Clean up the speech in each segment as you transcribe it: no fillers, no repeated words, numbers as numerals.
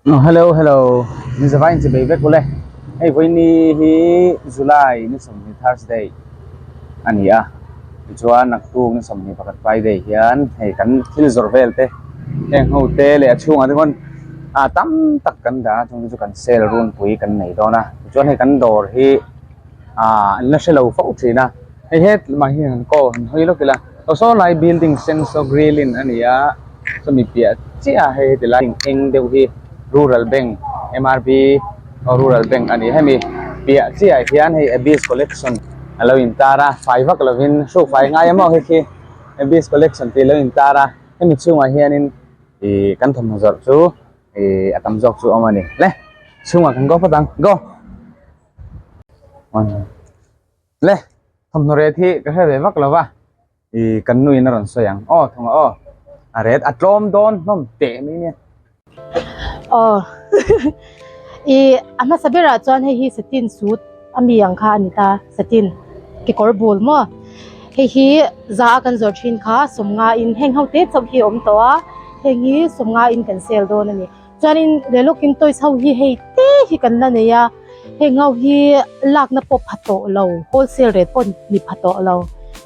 Hello hello ni zavai in chibei vek ule hei vawiini hi July ni 20 Thursday a ni a tichuan naktuk ni 21 Friday hian hei kan thil zawrh vel te heng ho te leh a chhungah te khawn ah tam tak kan dah a chung te chu kan sale runpui kan nei dawn a tichuan hei kan dawr hi ah an la hre lo fo thin a hei hetlai hi han call han hawi lawk ila aw saw lai building sen saw grill in a ni a chumi piah chiah ah hei heti lai eng deuh hi rural bank M_R_B aw rural bank a ni hemi piah chiah ah hian hei abis collection a lo intar a fai vak lovin hruk fai ngai emaw hei khi abis collection tih a lo intar a hemi chhungah hianin ih kan thawmhnaw zawrh chu ih a tam zawk chu a awm a ni le chhungah kan go phawt ang go. Le thawmhnaw ret hi ka hre ve vak lo va ih kan nuin a rawn sawi ang aw thawng aw a ret a tlawm dawn hlawm teh mai nia. Aw ih a hmasa berah chuan hei hi satin suit a mi ang kha a ni ta satin kekawr bul maw hei hi za a kan zawrh thin kha sawmnga in heng ho te chauh hi a awm tawh a heng hi sawmnga in kan sale dawn a ni. Chuanin leh lawkin toys ho hi hei te hi kan la nei a heng ho hi lakna pawh pha tawh lo wholesale rate pawh ni pha tawh lo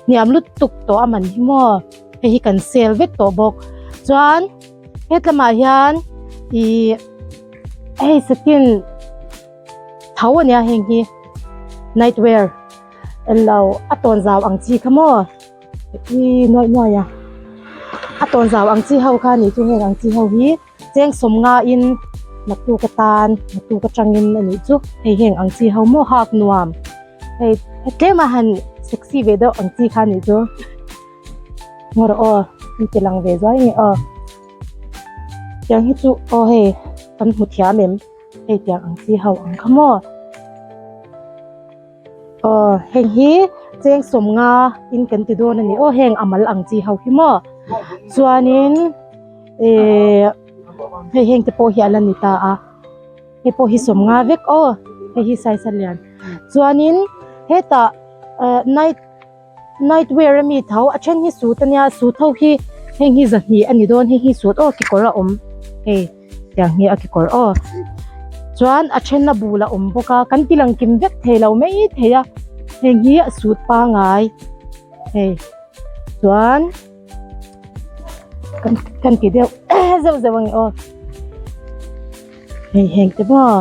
hniam lutuk tawh a man hi maw hei hi kan sale vek tawh bawk chuan hetlamah hian ih hei satin tho a nia heng hi night wear englo a tawn zau ang chi kha maw. I nuaih nuaih a a tawn zau ang chi ho kha ni chu heng ang chi ho hi cheng sawm nga in naktuk atan naktuk atangin a nih chu hei heng ang chi ho maw hak nuam hei tlem a han sexy ve deuh ang chi kha a nih chu ngaw rawh aw an ti lang ve zuai nge aw tiang hi chu aw hei kan hmu thiam em hei tiang ang chi ho ang kha maw. Aw heng hi cheng sawm nga in kan ti dawn a ni aw heng a mal ang chi ho hi maw chuanin ihh hei heng te pawh hi a la ni ta a hei pawh hi sawm nga vek aw hei hi size a lian chuanin hetah ah night night wear a mi tho a then hi suit a nia suit ho hi heng hi zahnih a ni dawn hei hi suit aw kekawr a awm hei. Tiang hi a kekawr aw chuan a then a bul a awm bawk a kan ti lang kim vek thei lo mai thei a heng hi a suit pangai hei chuan kan kan ti deuh zeuh zeuh ang aw hei heng te maw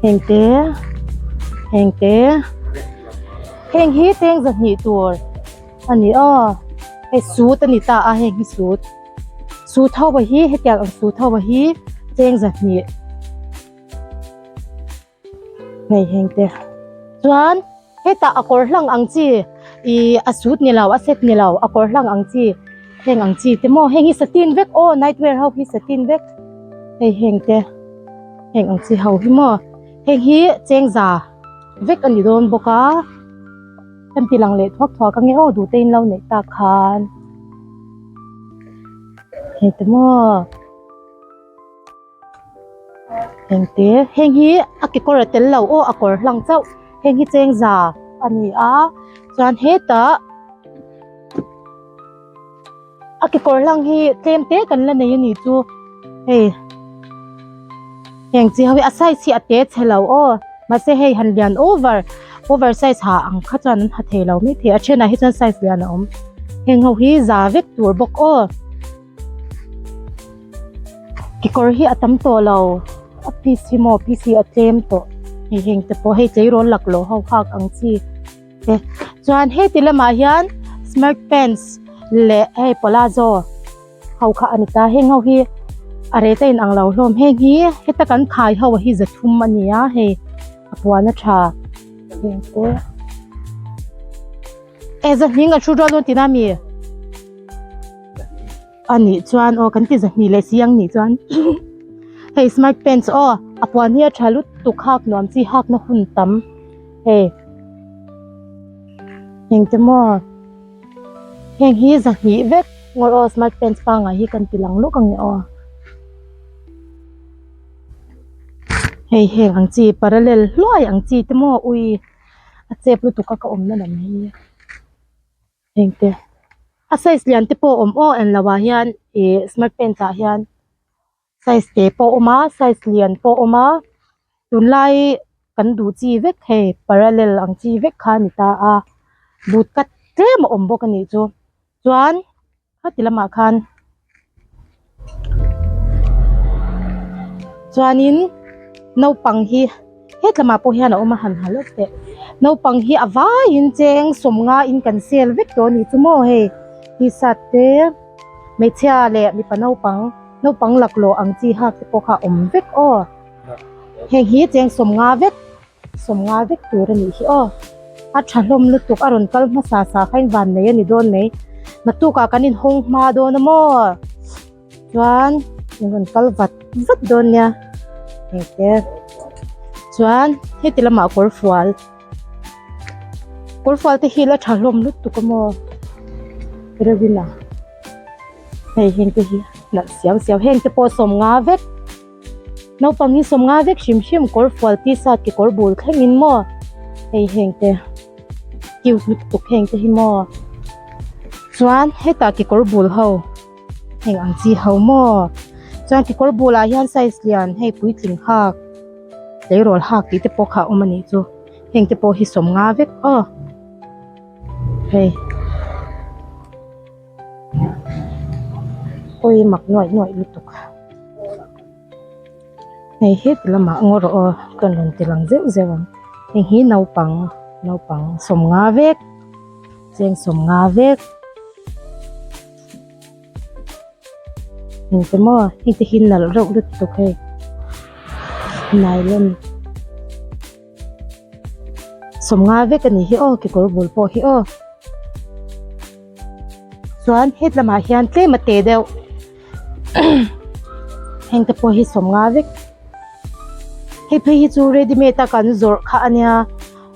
heng te heng te heng hi teng zahnih tur. A ni aw hei suit a ni ta a heng hi suit suit ho hi hetiang ang suit ho hi cheng zahnih hei heng te chuan hetah a kawr hlang ang chi ih a suit ni lo a set ni lo a kawr hlang ang chi heng ang chi te maw heng hi satin vek aw night wear ho hi satin vek hei heng te heng ang chi ho hi maw heng hi cheng za vek a ni dawn bawk a. Kan ti lang leh thuak thuak ange aw duh te in lo neih tak khan hei te maw heng te heng hi a kekawr a tel lo aw a kawr hlang chauh heng hi cheng za a ni a chuan hetah A kekawr hlang hi tlem te kan la nei a nih chu hei heng chi ho hi a size hi a te chhe lo aw mahse hei han lian over over size ha ang kha chuan an ha thei lo mai thei a thenah hi chuan size lian a awm heng ho hi za vek tur bawk aw kekawr hi a tam tawh lo a piece hi maw piece hi a tlem tawh hei heng te pawh hei tleirawl laklawh ho hak ang chi. te chuan heti lamah hian smart pants leh hei palazzo ho kha a ni ta heng ho hi a rate a in ang lo hlawm heng hi heta kan khai ho hi za thum a ni a hei a puan a tha heng te e za hming a thu rual dawn tihna ami a nih chuan aw kan ti zahnih leh si ang nih chuan hei smart pants aw a puan hi a tha lutuk hak nuam chi hak na hun tam hei engte maw heng hi zahnih vek ngawr aw smart pants pangai hi kan ti lang lawk ang e aw hei heng ang chi parallel hluai ang chi te maw ui a chep lutuk a ka awmna lam hi. Heng te. A size lian te pawh a awm aw englo ah hian ih smart pants ah hian size te pawh a awm a size lian pawh a awm a tunlai kan duh chi vek hei parallel ang chi vek kha a ni ta a boot cut tlem a awm bawk a nih chu chuan khati lamah khan chuanin naupang hi hetlamah pawh hian a awm a han ha lawk teh naupang hi a vaiin cheng sawmnga in kan sel vek tawh a nih chu maw hei t-shirt te hmeichhia leh mipa naupang naupang laklawh ang chi hak te pawh kha a awm vek aw heng hi cheng sawmnga vek. Sawmnga vek tur a nih hi aw. A tha hlawm lutuk a rawn kal hmasa sa kha in van nei a ni dawn mai. Naktukah kan inhawng hma dawn a maw? Chuan in rawn kal vat vat dawn nia. Engte chuan heti lamah kawr fual kawr fual te hi la tha hlawm lutuk a maw? Reuin a hei hengte hi nalh siau siau hengte pawh sawmnga vek. Naupang hi sawmnga vek hrim hrim kawr fual t-shirt kekawr bul thlengin maw hei heng te cute lutuk heng te hi maw chuan hetah kekawr bul ho heng ang chi ho maw chuan kekawr bulah hian size lian hei puitling hak tleirawl hak tih te pawh kha a awm a nih chu heng te pawh hi sawmnga vek aw hei. Pawi mak nuaih nuaih lutuk hei heti lamah ngaw rawh aw ka rawn ti lang zeuh zeuh ang heng hi naupang naupang sawmnga vek cheng sawmnga vek engte maw heng te hi nalh reuh lutuk hei nylon. Sawmnga vek a nih hi aw kekawr bul pawh hi aw chuan het lamah hian tlem a te deuh heng te pawh hi sawmnga vek hei phei hi chu ready made a kan zawrh kha a nia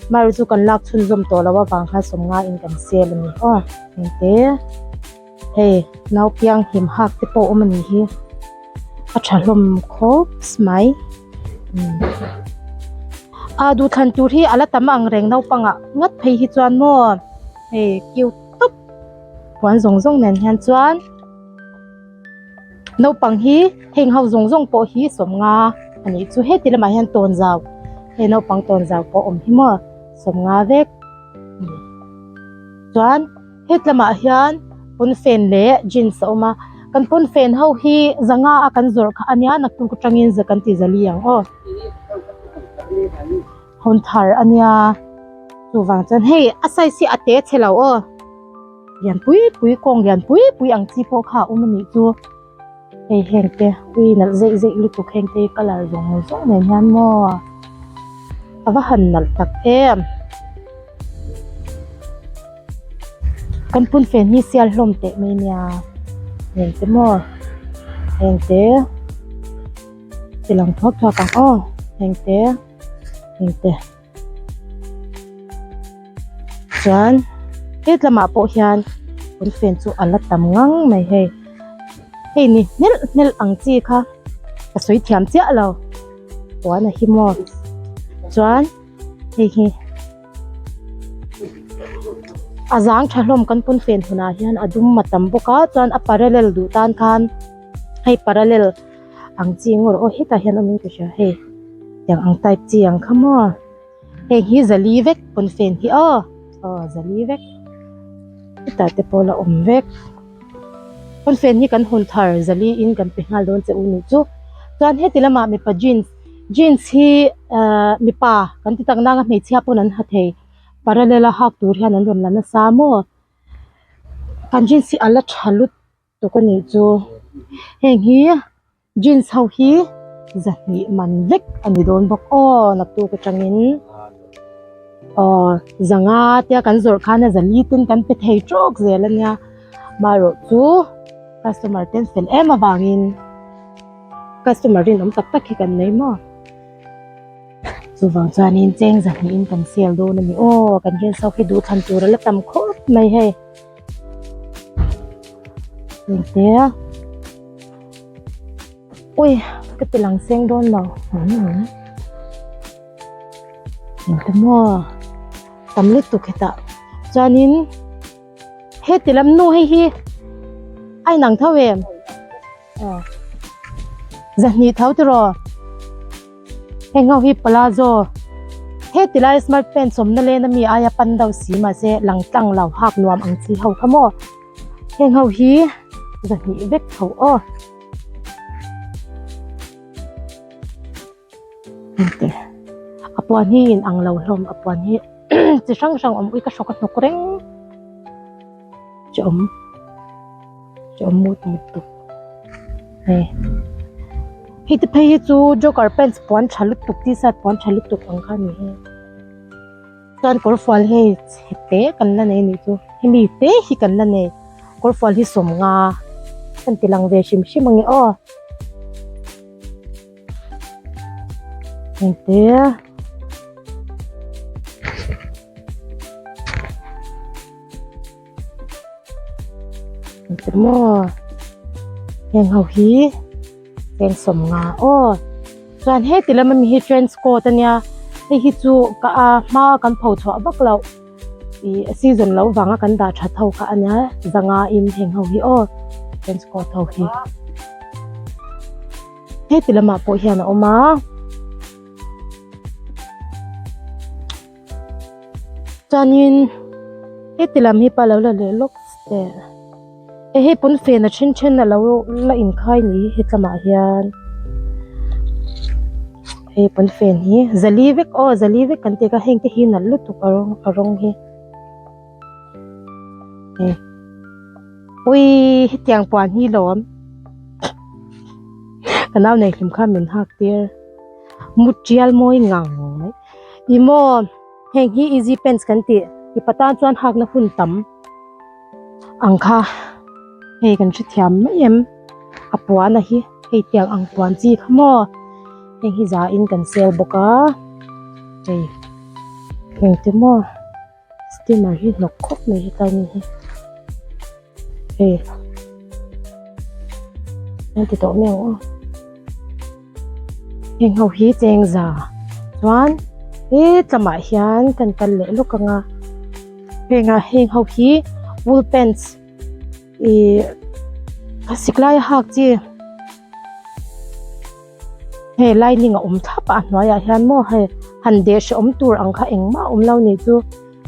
amaherawhchu chu kan lak chhunzawm tawh loh avang khan sawmnga in kan sel a ni aw engte hei naupiang hlim hak te pawh a awm a nih hi. A tha hlawm khawp mai a duhthlan tur hi ala tam ang reng naupang ah ngat phei hi chuan maw hei cute tawp puan zawng zawng nen hian chuan naupang hi heng ho zawng zawng pawh hi sawmnga a nih chu heti lamah hian tawnzau hei naupang tawnzau pawh a awm hi maw sawmnga vek chuan. Hetlamah hian pawnfen leh jeans a awm a kan pawnfen ho hi zanga a kan zawrh kha ania naktuk atangin za kan ti zali ang aw hawn thar ania chuvang chuan hei a size hi a te chhe lo aw lian pui pui kawng lian pui pui ang chi pawh kha a awm anih chu hei heng te ui nalh zeih zeih lutuk heng te hi colour zawng zawng nen hian maw a va han nalh tak em. Kan punfen hi sial hlawm teh mai nia heng te maw heng te ti lang thuak thuak ang aw heng te heng te chuan he lamah pawh hian punfen chu a la tam ngang mai hei hei ni hnelh hnelh ang chi kha ka sawi thiam chiah lo puan a hi maw chuan hei hi. A zang tha hlawm kan pawn fen hunah hian a dum a tam bawk a chuan a parallel duh tan khan hei parallel ang chi ngawr aw hetah hian awm in ka hria hei tiang ang type chi ang kha maw heng hi zali vek pawn fen hi aw aw zali vek hetah te pawh la awm vek pawn fen hi kan hawn thar zali in kan pe nghal dawn che u nih chu chuan heti lamah mipa jeans. Jeans hi ahh mipa kan ti tak nang a hmeichhia pawn an ha thei parallel a hak tur hian an rawn la nasa maw kan jeans hi a la tha lutuk a nih chu heng hi jeans ho hi zahnih man vek a ni dawn bawk aw naktuk atangin aw zanga tia kan zawrh khan a zali ten kan pe thei tawk zel a nia marawh chu customer ten fel em avangin. Customer rinawm tak tak hi kan nei maw? Chuvang chuanin cheng zahnihin kan sel dawn a ni aw kan hian saw khi duh thlan tur a la tam khawp mai hei. Engte ui ka ti lang seng dawn lo engte maw tam lutuk hetah chuanin. Heti lam nu hei hi a inang tho em? Aw. Zahnih tho tiraw? Heng ho hi palazzo heti lai smart pants awmna len ami aia pan deuh si mahse lang tlang lo hak nuam ang chi ho kha maw heng ho hi zahnih vek tho aw. Hengte a puan hi in ang lo hlawm a puan hi chi hrang hrang awm ui ka hrawk a hnawk reng chi awm. Chu a mut lutuk hei hei te phei hi chu joker pants puan tha lutuk t-shirt puan tha lutuk ang kha a ni hi chuan kawr fual hei chhe te kan la nei anih chu hemi te hi kan la nei kawr fual hi sawmnga kan ti lang ve hrim hrim ange aw. Hengte Maw heng ho hi cheng sawmnga aw chuan heti lama mi hi trench coat ania hei hi chu ka a hma kan pho chhuah vak loh ih season lo vanga kan dah that ho kha ania zanga in heng ho hi aw trench coat ho hi heti lamah pawh hian a awm a. Chuanin heti lam hi pa lo la leh lawk teh hei hi pawnfen a then then a lo la inkhai ni hetlamah hian hei pawnfen hi zali vek aw zali vek kan tih kha heng te hi nalh lutuk a rawng a rawng hi hei awii hetiang puan hi lawm ka nau nei hlim kha min hak tir mut tial mawi ngang mai. Ih maw heng hi easy pants kan tih mipa tan chuan hakna hun tam ang kha hei kan hrethiam mai em a puan a hi hei tiang ang puan chi kha maw heng hi za in kan sel bawk a hei heng te maw steamer hi hnawk khawp mai hetlai ni hi hei an ti tawh mai ang aw. Heng ho hi chengza chuan hetlamah hian kan kal leh lawk ang a hengah heng ho hi wool pants ihh a sik lai a hak chi hei lining a awm thlap a a hnuaiah hian maw hei han deh hrehawm tur ang kha engmah a awm lo ni chu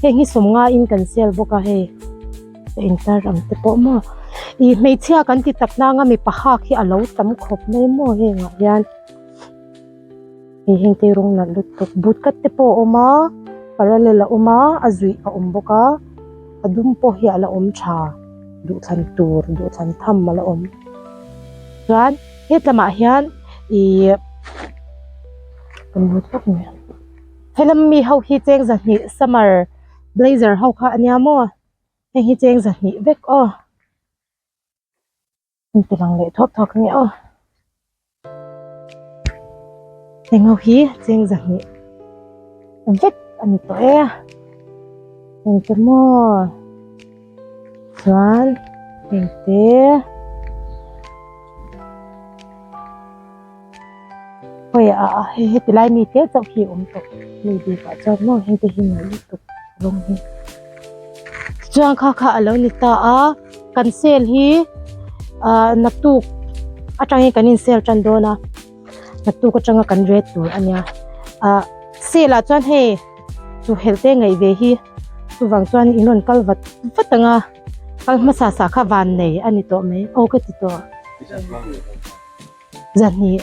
heng hi sawmnga in kan sel bawk a hei. A intar ang te pawh maw ih hmeichhia kan ti tak nang a mipa hak hi a lo tam khawp mai maw hengah hian hei heng te rawng nalh lutuk boot cut te pawh a awm a parallel a awm a a zuih a awm bawk a a dum pawh hi a la awm tha duhthlan tur duhthlan tham a la awm chuan hetlamah hian ihh kan lut vak mai helam mi ho hi cheng zahnih summer blazer ho kha ania maw. Hei hi cheng zahnih vek aw in ti lang leh thuak thuak ange aw heng ho hi cheng zahnih vek a ni tawh e heng te maw chuan heng te hawi ah ah hei heti lai mi te chauh hi a awm tawh mi bikah chuan maw heng te hi nalh lutuk rawng hi chuan kha kha a lo ni ta a kan sale hi ah naktuk atangin kan in sale tan dawn a naktuk atanga kan ret tur a nia ah sale ah chuan hei chu helh te ngaih ve hi chuvang chuan in rawn kal vat vat ang a kal hmasa sa kha van nei a ni tawh mai aw ka ti tawh. Zahnih.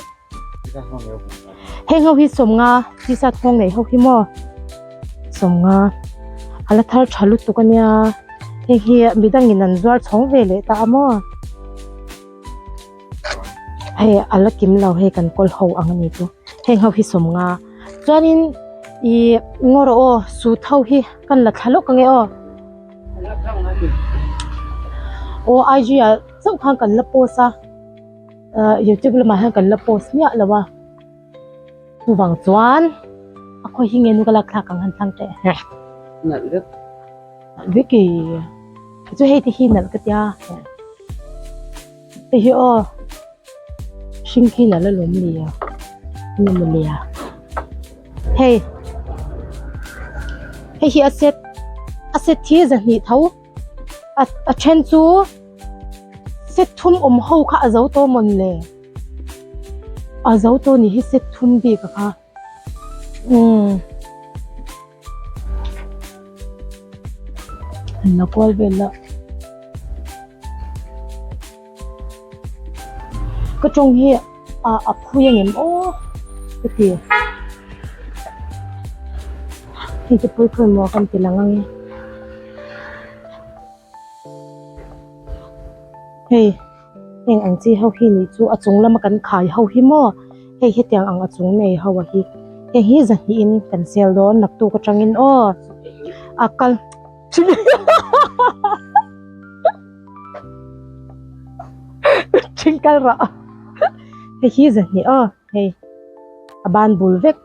Heng ho hi sawmnga t-shirt nghawng nei ho hi maw sawmnga a la thar tha lutuk ania heng hi midangin an zuar chhawng ve leh ta a maw hei a la kim lo hei kan kawl ho ang ani chu heng ho hi sawmnga chuanin ih ngaw rawh aw suit ho hi kan la thla lawk ange aw aw I_G ah chauh khan kan la post a. Ahh youtube lamah hian kan la post miah lo a chuvang chuan a khawi hi nge nu ka lak thlak ang han thlang teh Nalh vek. Nalh vek e chu hei te hi nalh ka tia hei hi aw hring khi nalh alawm nia nge maw nia hei hei hi a set a set hi zahnih tho. A a then chu set thum awm ho kha a zo tawh mawn le a zo tawh ni hi set thum bik a kha umm an la kual vel a. Ka tawng hi a a phui angem aw ka ti hei te pawh khawi maw kan ti lang ange hei heng ang chi ho hi nih chu a chung lama kan khai ho hi maw hei hetiang ang a chung nei ho a hi heng hi zahnih in kan sel dawn naktuk atangin aw a kal. Thing kal rawh hei hi zahnih aw hei a ban bul vek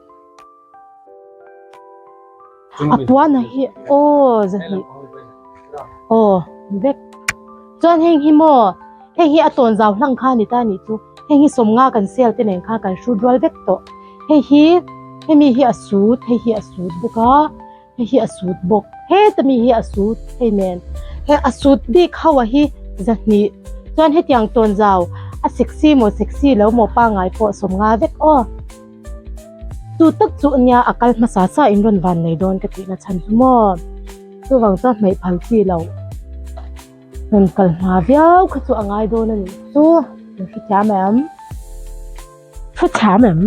a puan a hi aw zahnih aw vek chuan heng hi maw heng hi a tawn zau hlang kha a ni ta a nih chu heng hi sawmnga kan sel te nen khan kan hrut rual vek tawh hei hi hemi hi a sut hei hi a sut bawk a. Hei hi a sut bawk heta mi hi a sut hei nen he a sut bik ho a hi zahnih chuan hetiang tawn zau a sexy maw sexy lo maw pangai pawh sawmnga vek aw chu tak chu ania a kal hmasa sa in rawn van nei dawn ka tihna chhan chu maw chuvang chuan hmeih phal chi lo rawn kal hma viau kha chu a ngai dawn a nih chu in hrethiam em. Thu thiam em?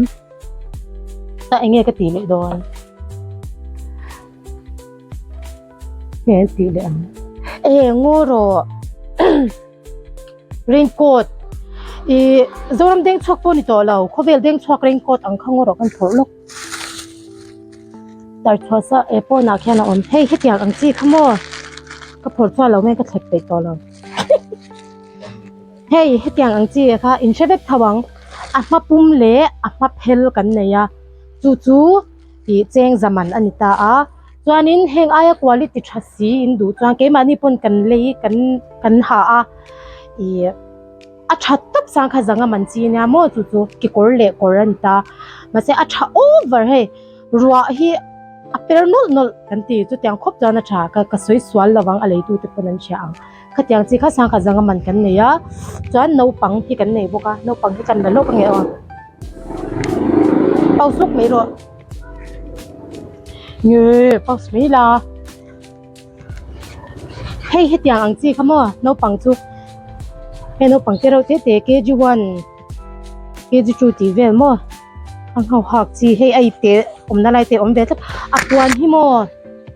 Ta enge ka tih leh dawn? Nge an tih leh ang? E ngaw rawh raincoat i Zoram deng chhuak pawh ni tawh lo khawvel deng chhuak raincoat ang kha ngaw rawh kan phawrh lawk tar chhuah sa e pawnah khian a awm hei hetiang ang chi kha maw ka phawrh chhuah lo mai ka thlep peih tawh lo. Hei hetiang ang chi kha in hre vek tho ang a hma pum leh a hma phel kan nei a chu chu ih cheng zaman a ni ta a chuanin heng aia quality tha si in duh chuan keimahni pawn kan lei kan kan ha a ih a tha tawp sang kha zanga man chi ania maw chu chu kekawr leh kawr a ni ta mahse a tha over hei ruah hi a per nawlh nawlh kan ti chutiang khawp chuan a tha ka ka sawi sual lovang a leitute pawn an hria ang. Khatiang chi kha sangkhat zanga man kan nei a chuan naupang hi kan nei bawk a naupang hi kan la lawk ange aw pause lawk mai rawh nge pause mai la hei hetiang ang chi kha maw naupang chu hei naupang te reuh te te kg one kg two tih vel maw a nghauhak chi hei a ipte awmna lai te a awm ve tlat a puan hi maw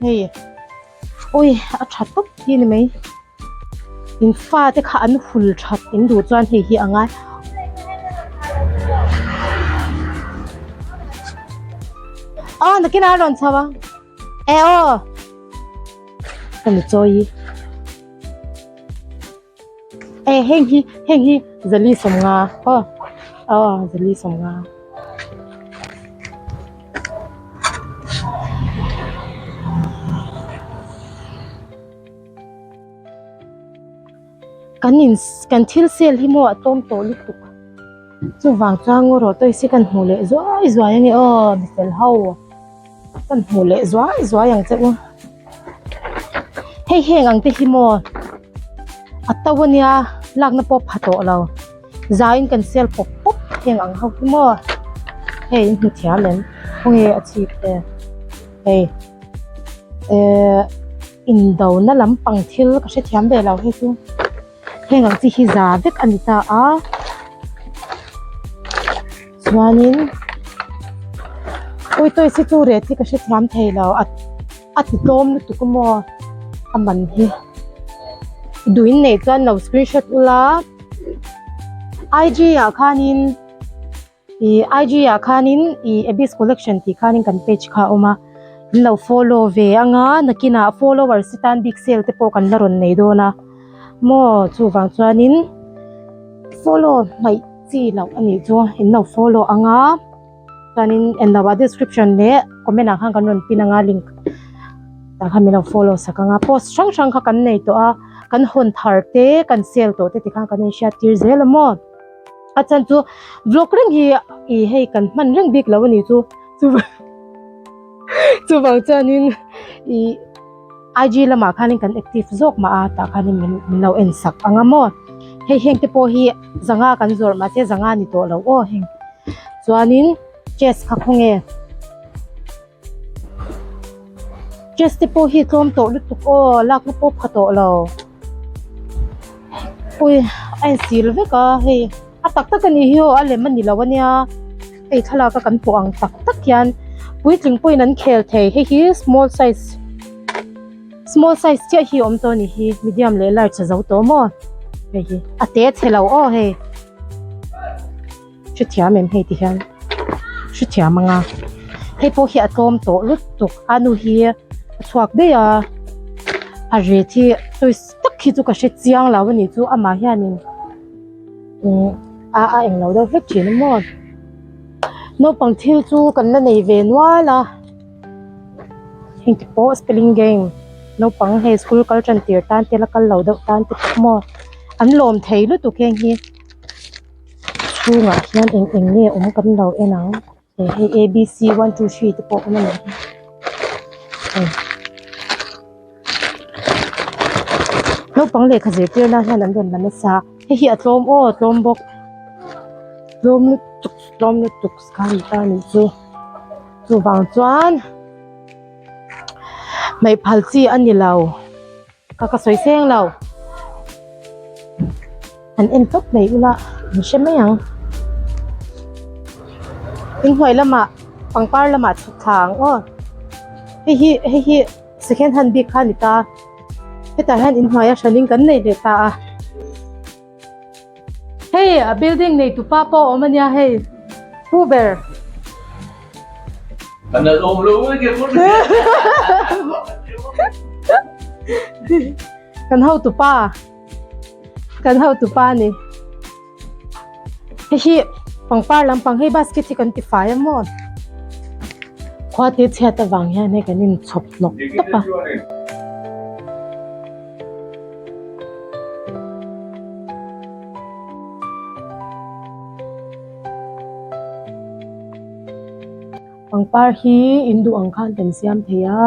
hei. Ui a tha tawp hi ni mai in fate kha an hul that in duh chuan hei hi a ngai aw nakinah a rawn chho ang e aw ka ni chawi e heng hi heng hi zali sawmnga aw aw zali sawmnga. Kan in kan thil sale hi maw a tlawm tawh lutuk chuvang chuan ngaw rawh tawih si kan hmuh leh zuai zuai a ni aw mifel ho. Kan hmuh leh zuai zuai ang che u. Hei heng ang te hi maw a to ania lakna pawh pha tawh lo zaiin kan sel pawp pawp heng ang ho hi maw hei in hmu thiam em khawnge a chhip te hei ehh indona lampang thil ka hrethiam ve lo hei chu. Heng ang chi hi za vek a ni ta a chuanin ui toys hi chu rate hi ka hrethiam thei lo a a ti tlawm lutuk a maw a man hi duh in neih chuan lo screenshot ula I G ah khanin. Ih IG ah khanin ih Abyss collection tih khanin kan page kha a awm a in lo follow ve anga nakinah followers te tan bik sale te pawh kan la rawn nei dawn a maw chuvang chuanin follow hmaih chi loh a nih chu in lo follow anga chuanin englo ah description leh comment ah khan kan rawn pin anga link tah khan min lo follow sak anga post hrang hrang kha kan nei tawh a kan hawn thar te kan sale tawh te tikhan kan inhriat tir zel a maw. A chan chu vlog reng hi ih hei kan hman reng bik lo a ni chu chuvang chuanin ih. IG lamah khanin kan active zawk mah a tah khanin min min lo en sak ang a maw hei heng te pawh hi zanga kan zawrh mahse zanga ni tawh lo aw heng chuanin chess kha khawnge chess te pawh hi tlawm tawh lutuk aw lakna pawh pha tawh lo ui a insil vek a hei a tak tak a nih hi aw a lem a ni lo a nia hei thlalak a kan pawh ang tak tak hian puitling pawhin an khel thei hei hi small size small size chiah hi a awm tawh a nih hi medium leh large a zo tawh maw hei hi a te chhe lo aw hei. Hrethiam em hei ti hian hrethiam anga hei pawh hi a tlawm tawh lutuk a nu hi a chhuak daih a a ret hi toys tak hi chu ka hre chiang lo a ni chu amah hianin umm a a englo deuh hlek thin a maw naupang thil chu kan la nei ve nual a heng te pawh spelling game naupang hei school kal tan tir tan te la kal lo deuh tan te pawh maw an lawm thei lutuk heng hi. Chhungah hian eng eng nge awm kan lo en ang he hei a b c one two three te pawh awm a ni hei naupang lehkha zirtir nan hian an rawn la nasa hei hi a tlawm aw a tlawm bawk tlawm lutuk tlawm lutuk kha a ni ta a nih chu chuvang chuan hmeh phal chi a ni lo. Ka ka sawi seng lo. An en tawp mai ula an hre mai ang. Inhnuai lamah pangpar lamah chhuk thla ang aw. Hei hi hei hi second hand bik kha a ni ta. Hetah hian inhnuai a hranin kan nei leh ta a. Hei a building nei tupa pawh a awm a nia hei pu ber. Kan al awm lo ke pur. Kan ho tupa. Kan ho tupa ni. Hei hi pangpar lampang hei basket hi kan ti fai a maw. Khua te chhiat avang hian hei kan inchhawp hnawk tawp a. Pangpar hi in duh ang khan kan siam thei a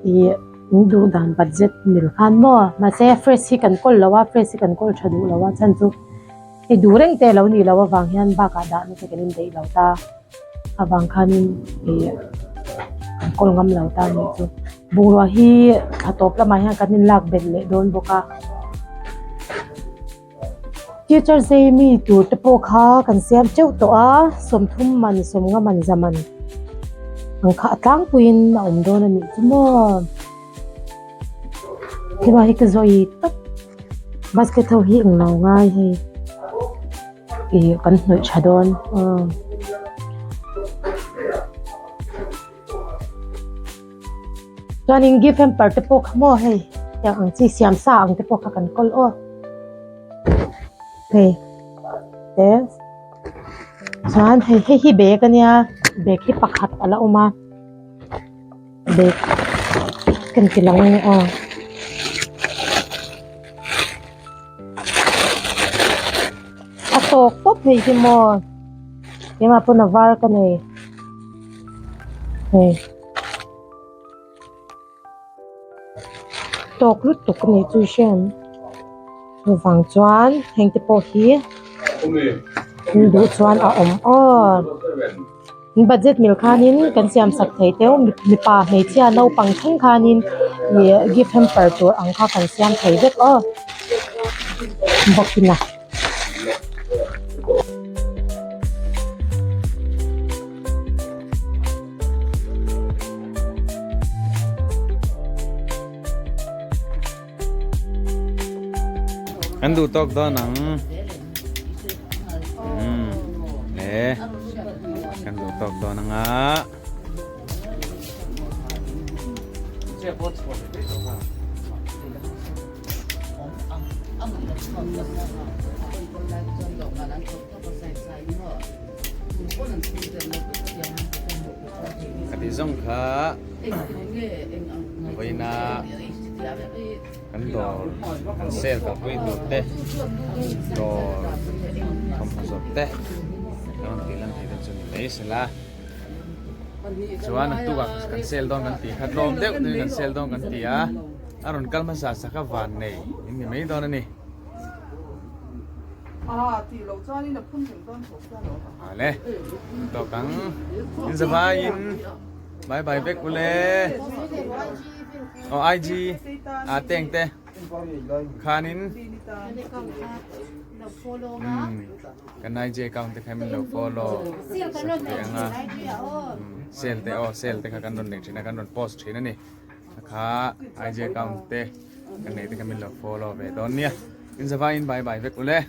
ih in duh dan budget mil khan maw mahse fresh hi kan kawl lo a fresh hi kan kawl tha duh lo a chhan chu hei duh reng te alo nih loh avang hian bakah dah na te kan indaih lo ta avang khanin ih kan kawl ngam lo ta a nih chu. Bungrua hi thla tawp lamah hian kan inlak belh leh dawn bawk a teacher zei mi tur te pawh kha kan siam teuh tawh a sawmthum man sawmnga man za man ang kha a tlangpuiin a awm dawn a nih chu maw hema hi ka zawi tak basket ho hi englo ngai hei. Ih kan hnawih tha dawn aw. Chuanin gift hamper te pawh kha maw hei tiang ang chi siam sa ang te pawh kha kan kawl aw hei te chuan hei hei hi bag ania bag hi pakhat a la awm a bag kan ti lang ange aw. A tawk tawp hei hi maw keimah pawn a var ka nei hei tawk lutuk a nih chu i hria em chuvang chuan heng te pawh hi in duh chuan a awm aw. Budget mil khanin kan siam sak thei teuh mipa hmeichhia naupang thleng khanin ih gift hamper tur ang kha kan siam thei vek aw bawkin a. An duh tawk dawn ang umm le kan duh tawk dawn ang a. Ka ti zawng kha vawiina kan dawr kan sale kalpui tur te dawr thawmhnaw zawrh te kan rawn tih lan theih te chu ni mai sela. Chuan naktuk ah kan sale dawn kan tih kha tlawm deuh deuhin kan sale dawn kan ti a, a rawn kal hmasa sak a van nei in ni mai dawn a ni. Hale tawk ang in zavaiin bye bye vek ule aw IG a teng te khanin kan IG account te kha min lo follow sak ve ang a sale te aw sale te kha kan rawn nei thin a kan rawn post thin a ni kha IG account te kan nei te kha min lo follow ve dawn nia in zavaiin bye bye vek ule.